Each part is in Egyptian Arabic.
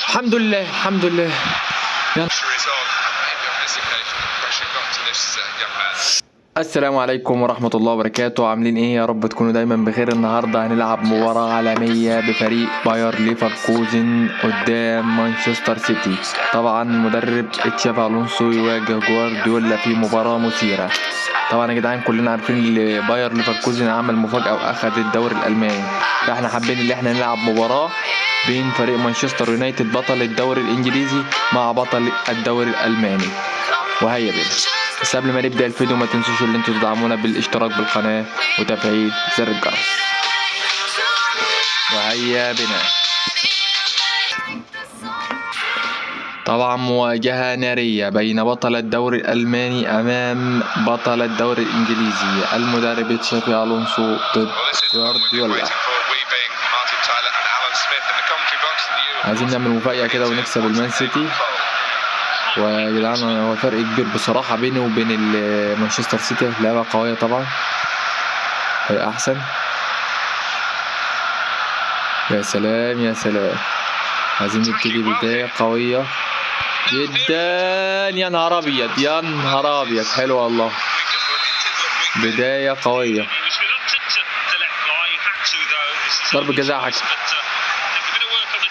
الحمد لله الحمد لله. السلام عليكم ورحمة الله وبركاته. عاملين ايه؟ يا رب تكونوا دايما بخير. النهاردة هنلعب مباراة عالمية بفريق باير ليفركوزن قدام مانشستر سيتي. طبعا مدرب تشافي الونسو يواجه جوارديولا في مباراة مثيرة. طبعا يا جدعان كلنا عارفين ان باير ليفركوزن عمل مفاجأة واخد الدوري الالماني، فاحنا حابين ان احنا نلعب مباراة بين فريق مانشستر يونايتد بطل الدوري الانجليزي مع بطل الدوري الالماني. وهيا بينا. بس قبل ما نبدأ الفيديو ما تنسوش ان انتوا تدعمونا بالاشتراك بالقناة وتفعيل زر الجرس. وهيا بنا. طبعا مواجهة نارية بين بطل الدوري الألماني أمام بطل الدوري الإنجليزي، المدرب تشافي ألونسو ضد جوارديولا. عايزين نعمل مفاجأة كده ونكسب المان سيتي. ويا جدعان هو فرق كبير بصراحة بينه وبين مانشستر سيتي، لعبة قوية طبعا، هي أحسن. يا سلام يا سلام، عايزين نبتدي بداية قوية جدا. يا نهار أبيض يا نهار أبيض، حلو والله، بداية قوية. ضربة جزاء حكم.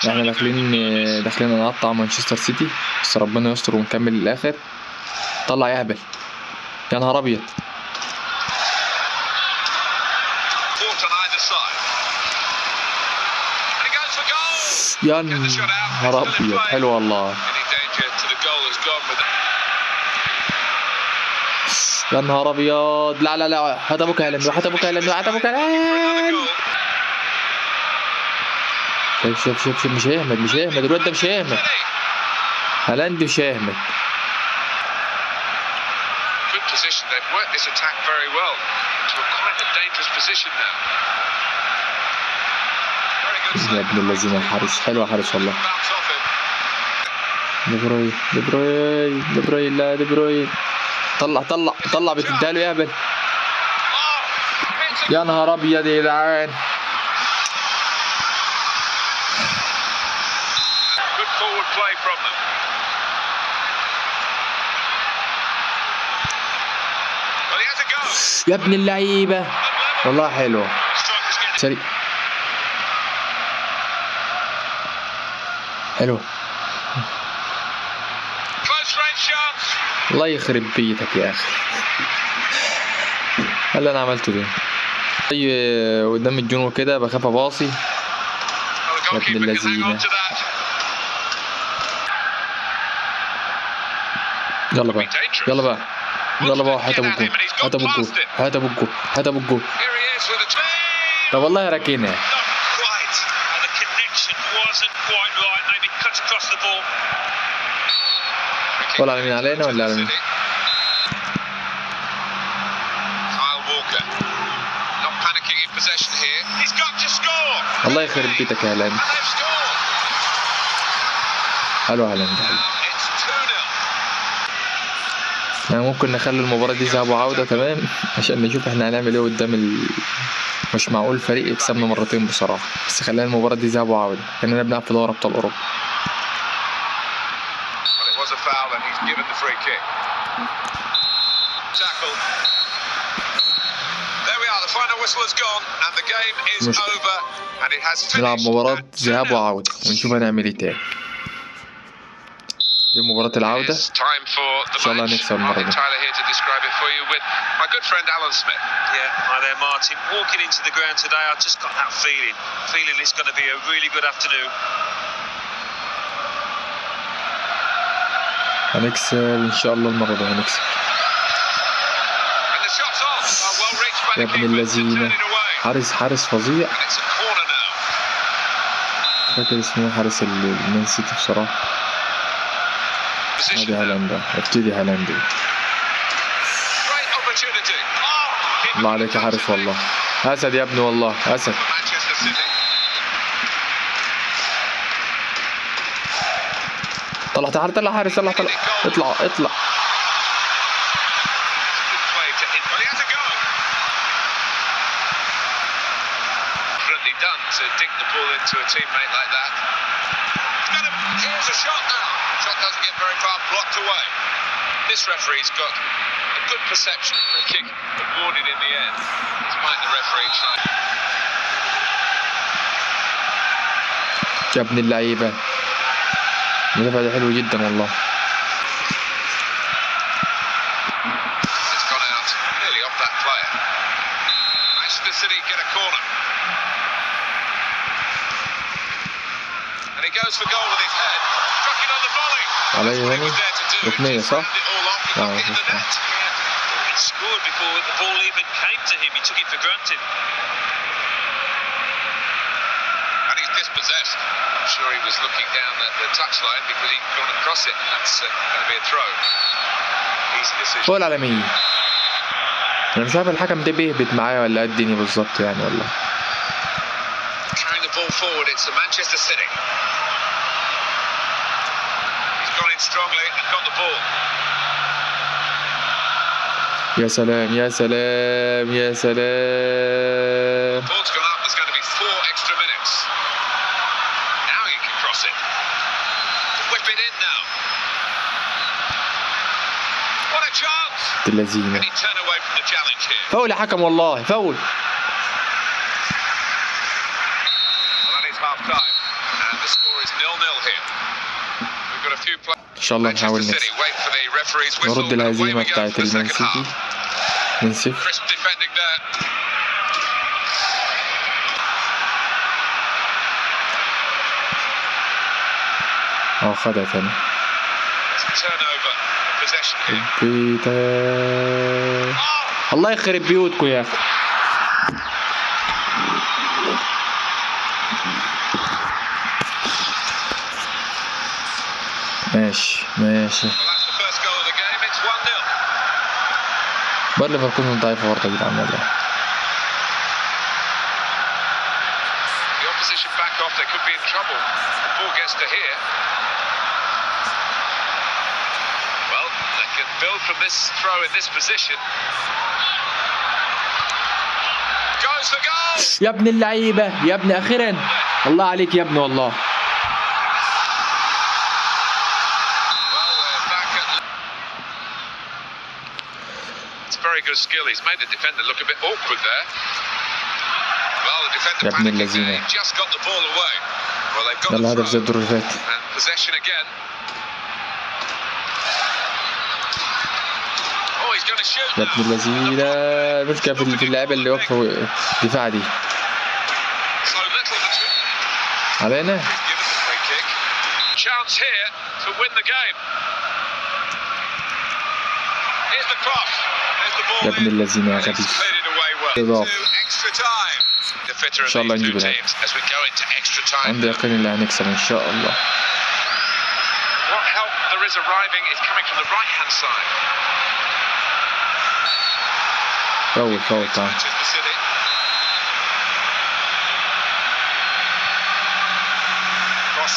احنا داخلين نقطع مانشستر سيتي، بس ربنا يستر ونكمل للاخر. طلع يهبل، يا نهار ابيض. يا نهار ابيض، حلو والله. يا نهار ابيض، لا لا لا، هات ابوك هالاند، هات ابوك هالاند، هات ابوك هالاند. شوف شوف شوف شوف، مش هيهمد مش هيهمد الواد ده، مش هيهمد هالاند، مش هيهمد. يا ابن الذين، حارس حلو يا حارس والله. دي بروين دي بروين دي بروين، لا دي بروين، طلع طلع طلع، بتديها له يا هبل. يا نهار ابيض يا جدعان. يا ابن اللعيبة والله حلو، سريع حلو. الله يخرب بيتك يا اخي، ايه اللي انا عملته ده؟ اي قدام الجون وكده بخاف اباصي. يا ابن اللذينه. يلا بقى يلا بقى يلا بقى، هات ابو الجول هات ابو الجول هات ابو الجول هات ابو الجول. طب والله راكنها. ولا على مين، علينا ولا على مين؟ الله يخرب بيتك يا هالاند. حلو هالاند حلو. يعني ممكن نخلي المباراة دي ذهاب وعودة، تمام، عشان نشوف احنا هنعمل ايه قدام مش معقول فريق يكسبنا مرتين بصراحة، بس خلينا المباراة دي ذهاب وعودة كأننا بنلعب في دوري أبطال أوروبا. مش نلعب مباراة ذهاب وعودة ونشوف هنعمل ايه تاني. دي مباراة العودة، إن شاء الله هنكسب المرة دي. هنكسب إن شاء الله المرة دي، هنكسب. يا ابن اللذينة، حارس حارس فظيع. فاكر اسمه حارس المان سيتي بصراحة. ادي هالاند، ابتدي هالاند. الله عليك يا حارس والله، اسد يا ابني والله اسد. طلع تعال طلع حارس، طلع طلع، اطلع اطلع. to dink the ball into a teammate like that. He's got him. Here's a shot now. Shot doesn't get very far, blocked away. This referee's got a good perception. Free kick awarded in the end, despite the referee trying. يا ابن اللعيبة، المدافع ده حلو جدا والله. It's gone out nearly off that player. Manchester City get a corner. And he goes for goal with his head. Struck it on the volley. علي That's what he هاني was there to do. ركنية Just صح؟ round it all off. He لا knocked it in مفيش the حاجة. net. Yeah. He scored before the ball even came to him. He took it for granted. And he's dispossessed. I'm sure he was looking down at the touchline because he'd gone across it, and that's going to be a throw. Easy decision. فوق العالمية. انا مش عارف الحكم ده بيهبط معايا ولا ايه الدنيا بالظبط يعني والله. Carrying the ball forward, it's the Manchester City. He's gone in strongly and got the ball. يا سلام يا سلام يا سلام. Ball's gone up. There's going to be 4 extra minutes. Now he can cross it. Whip it in now. What a chance! اللذينة. Can he turn away from the challenge here? فاول يا حكم والله فاول. Well, that is half time, and the score is 0-0 here. We've got a few players. ان شاء الله نحاول Manchester نكسب، City wait for the referee's whistle. نرد and away الهزيمة we go بتاعت for the المان second سيتي half. 2-0. Crisp defending there. اه خدها تاني. It's a turnover of possession here. بيتا. Oh! الله يخرب بيوتكم يا اخي. ماشي ماشي. Well, that's the first goal of the game. It's 1-0. باير ليفركوزن ضعيفة برضه يا جدعان والله. The opposition back off, they could be in trouble. The ball gets to here. Well, they can build from this throw in this position. Goes for goal! يا ابن اللعيبة يا ابن، أخيرا الله عليك يا ابن والله. Well, we're back at. It's very good skill. He's made the defender look a bit awkward there. Well, the defender يا ابن panicking there. اللذينة. He just got the ball away. Well, they've got يلا the هدف زي throw. الدور اللي فات. And possession again. Oh, he's going to shoot يا now. ابن اللذينة، المشكلة في اللعيبة اللي واقفة دفاع دي So little between. علينا. Given the free kick. Chance here to win the game. Here's the cross. There's the ball يا ابن in. اللذينة يا And غبي. he's cleared it away well. إضافة. To extra time. The fitter إن of شاء الله these two نجيب الهدف. teams as we go into extra time. عندي يقين اللي هنكسب إن شاء الله. What help there is arriving is coming from the right hand side. فاول فاول تعال. Manchester City. Cross.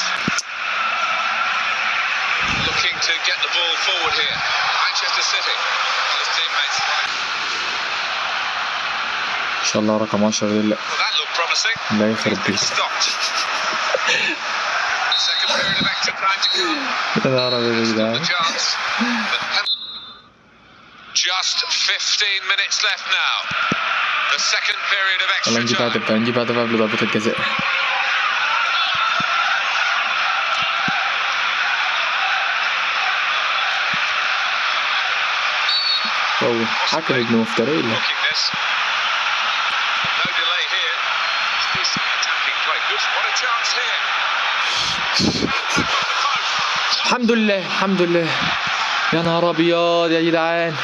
Looking to get the ball forward here. Manchester City. His teammates. إن شاء الله رقم 10 ده اللي Well, that looked promising. لا يخرب He's been بيتك. stopped. Second period of extra time to come. يا نهار أبيض يا Still جدعان. the chance. But just 15 minutes left now. The second period of يلا extra نجيب time. هدف بقى، نجيب هدف قبل ضربة الجزاء. فاول حكم ابن مفترية. Looking this. No delay here. It's decent attacking play. Good. What a chance here. Back off the post. الحمد لله الحمد لله. يا نهار ابيض يا جدعان.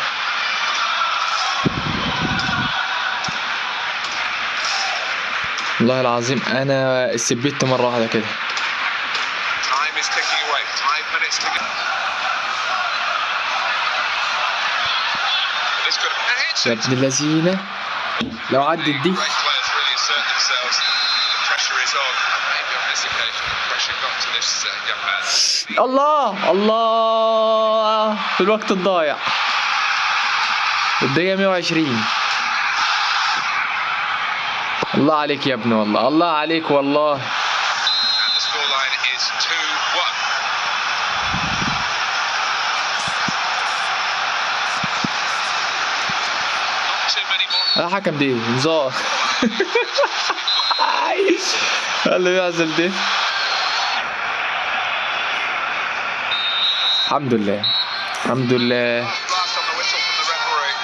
والله العظيم انا سبيت مره واحده كده. Time is ticking away. 5 minutes to go. This could and hits يا it. ابن اللذينه لو عدت دي. Great players really assert themselves. The pressure is on. And maybe on this occasion, the pressure got to this young man. الله الله في الوقت الضايع. الدقيقة 120. الله عليك يا ابني والله، الله عليك والله. And the scoreline is 2-1. Not too many more. يا حكم دي انذار. إيه اللي بيحصل ده؟ الحمد لله، الحمد لله. Blast on the whistle from the referee.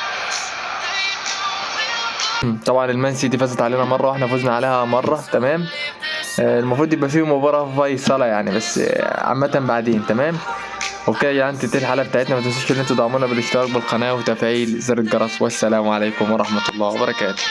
طبعا المان سيتي فازت علينا مرة واحنا فزنا عليها مرة، تمام. المفروض يبقى فيه مباراة فيصلة يعني، بس عامة بعدين، تمام. وبكده يا جدعان تنتهي الحلقة بتاعتنا. ما تنسوش ان انتوا تدعمونا بالاشتراك بالقناة وتفعيل زر الجرس، والسلام عليكم ورحمة الله وبركاته.